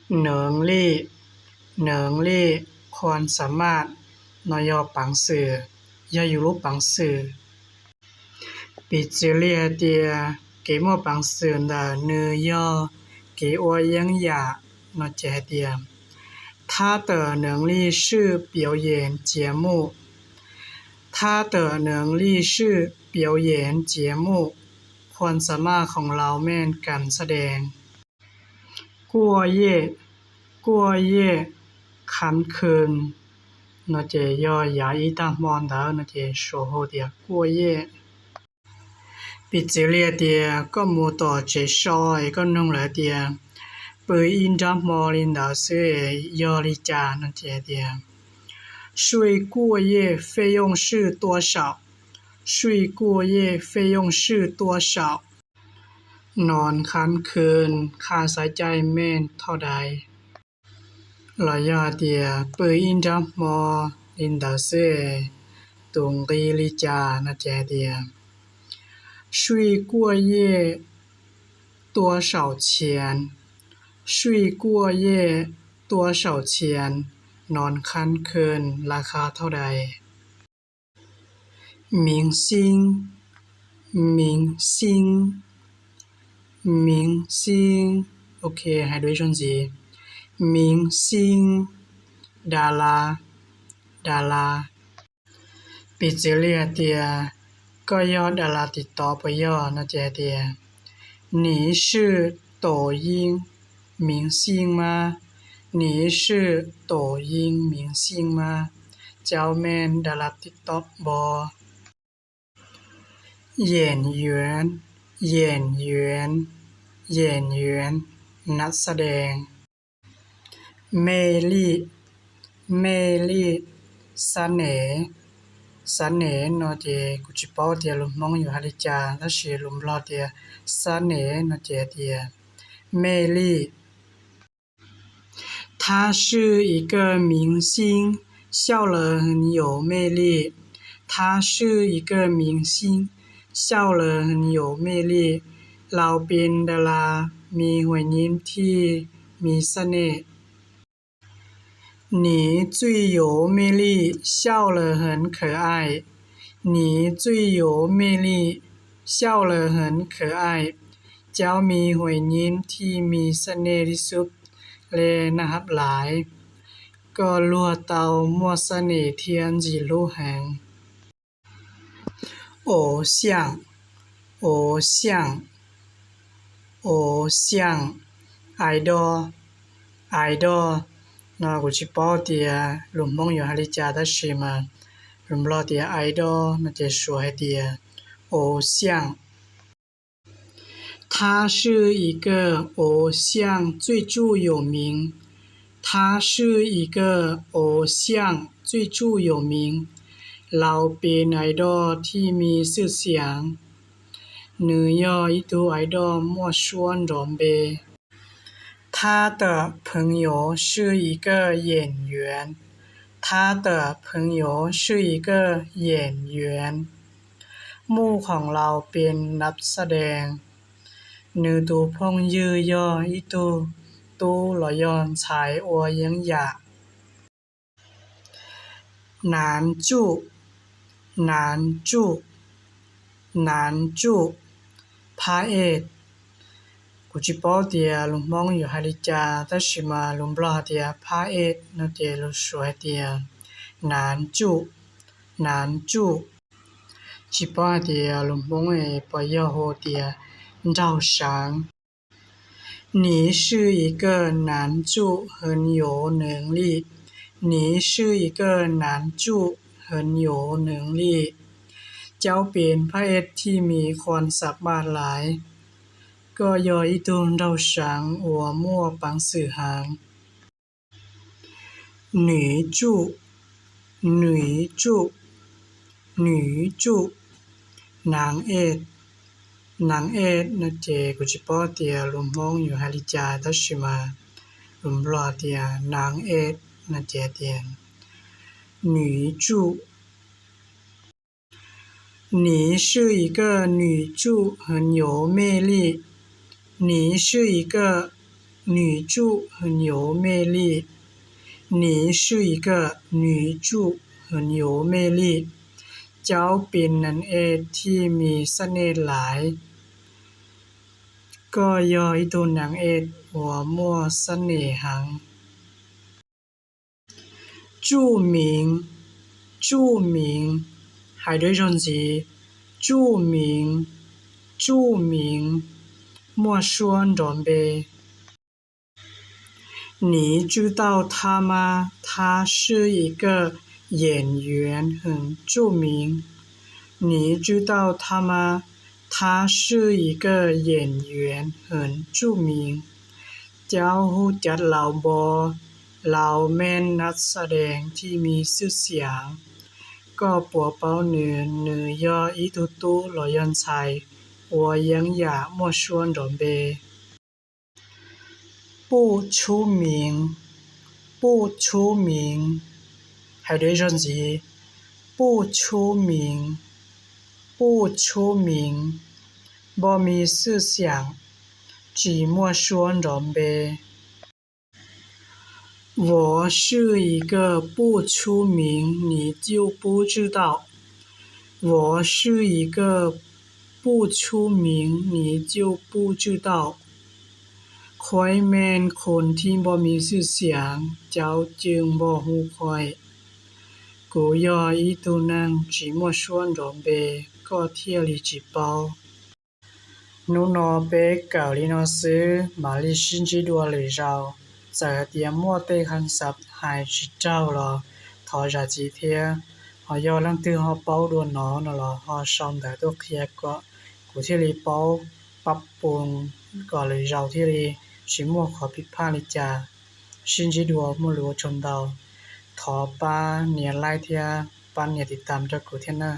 能力, 能力, ความสามารถ no yog peev xwm, yog yus lub peev xwm. Piv txwv li hais tias kev muaj peev xwm ntawm nws yog kev ua yeeb yam no ces hais tias 他的能力是表演节目, 他的能力是表演节目, ความสามารถของเราแม่นการแสดง. 过夜, 过夜, ค้างคืน no ces yog yav ib tag hmo ntawd no ces suav hu tias 过夜. Piv txwv li hais tias koj mus tom tsev so es koj nug lawv tias pw ib nrab hmo li ntawd xwb yog li cas no ces hais tias 睡过夜费用是多少, 睡过夜费用是多少, นอนค้างคืน ค่าใช้จ่ายแม่นเท่าใด los yog hais tias pw ib nrab hmo li ntawd xwb tus nqi li cas no ces hais tias 睡过夜多少钱, 睡过夜多少钱, นอนค้างคืน ราคาเท่าใด. 明星, 明星, 明星, ok, hais dua ib zaug ntxiv, 明星, ดารา, ดารา. Piv txwv li hais tias koj yog ดารา TikTok puas yog no ces hais tias 你是抖音明星吗, 你是抖音明星吗, เจ้าแม่นดารา TikTok บ่. 演员, 演员, 演员, นักแสดง. 魅力, 魅力, เสน่ห์, เสน่ห์ no ces kuv tsis paub tias lus Hmoob yuav hais li cas tab sis lus Nplog tias เสน่ห์ no ces hais tias 魅力. 他是一个明星，笑了很有魅力。他是一个明星，笑了很有魅力. Lawv pem ดารา มีรอยยิ้มที่มีเสน่ห์. 你最有魅力，笑了很可爱。你最有魅力，笑了很可爱。 เจ้ามีรอยยิ้มที่มีเสน่ห์ที่สุด และน่าฮับหลาย. Koj luag tau muaj เสน่ห์ thiab ntxim hlub heev. 偶像, 偶像, 偶像, idol, idol, no kuv tsis paub tias lus Hmoob yuav hais li cas tab sis mas lus Nplog tias idol no ces suav hais tias 偶像. 他是一个偶像，最著有名。他是一个偶像，最著有名. Lawv pem idol ที่มีชื่อเสียง. นาย yog ib tug idol muaj suab nrov npe. 他的朋友是一个演员。他的朋友是一个演员。 Muj khoom lawv pem นักแสดง. Nws tus phooj ywg yog ib tug tub los yog ntxhais ua yeeb yam. 男主, 男主, 男主, phab ej. Kuv tsis paub tias lus Hmoob yuav hais li cas tab sis mas lus Nplog hais tias phab ej no ces lus Suav hais tias 男主, 男主. Tsis paub hais tias lus Hmoob puas yog hu tias nraug seev. 你是一个男主，很有能力。你是一个男主，很有能力。 Koj pem phab ej ที่มีความสามารถหลาย. Koj yog ib tug nraug seev uas muaj peev xwm heev. 女主, 女主, 女主, นางเอก, นางเอก no ces kuv tsis paub tias lus Hmoob yuav hais li cas tab sis mas lus Nplog tias นางเอก no ces tias 女主. 你是一个女主，很有魅力。你是一个女主很有魅力. 你是一个女主很有魅力. 交俾 nws es thiaj mis xab nes laiv. Koj yog ib tug nees es uas muaj xab nes heev. 著名, 著名, hais dua ib zaug ntxiv, 著名, 著名, muaj suab nrov npe. 你知道他吗？他是一个演员，很著名。你知道他吗？他是一个演员，很著名。 Cav hu cav laus npo, laus me nas xa dees thiaj mis xwj xiam. Koj puas paub nws? Nws yog ib tug tub los yog ntxhais uas yeeb yam muaj suab nrov npe. 不出名, 不出名, hais dua ib zaug ntxiv, 不出名, 不出名, npo mis xwj xiam, tsis muaj suab nrov npe. 我是一个不出名，你就不知道。我是一个不出名，你就不知道。 Qhuaib me khun thiaj npo mis xwj xiam, cav cwj npo hu qhuaib. Kuv yog ib tug neeg tsis muaj suab nrov npe, koj thiaj li tsis paub. Hnub no peb kawm li no xwb, mam li sib ntsib dua lwm zaus. Txawm hais tias muaj tej haj xav hais tsis raug los thov zam txim thiab. Ho yog leej twg ho paub dua no no los ho sau ntawv tuaj qhia kom kuv thiaj li paub pab pun, kom lwm zaus thiaj li tsis muaj qhov pib phaj li cas. Sib ntsib dua, muaj lus ua tsaug ntau. Thov pab nias like thiab pab nias tiv tam rau kuv thiab na.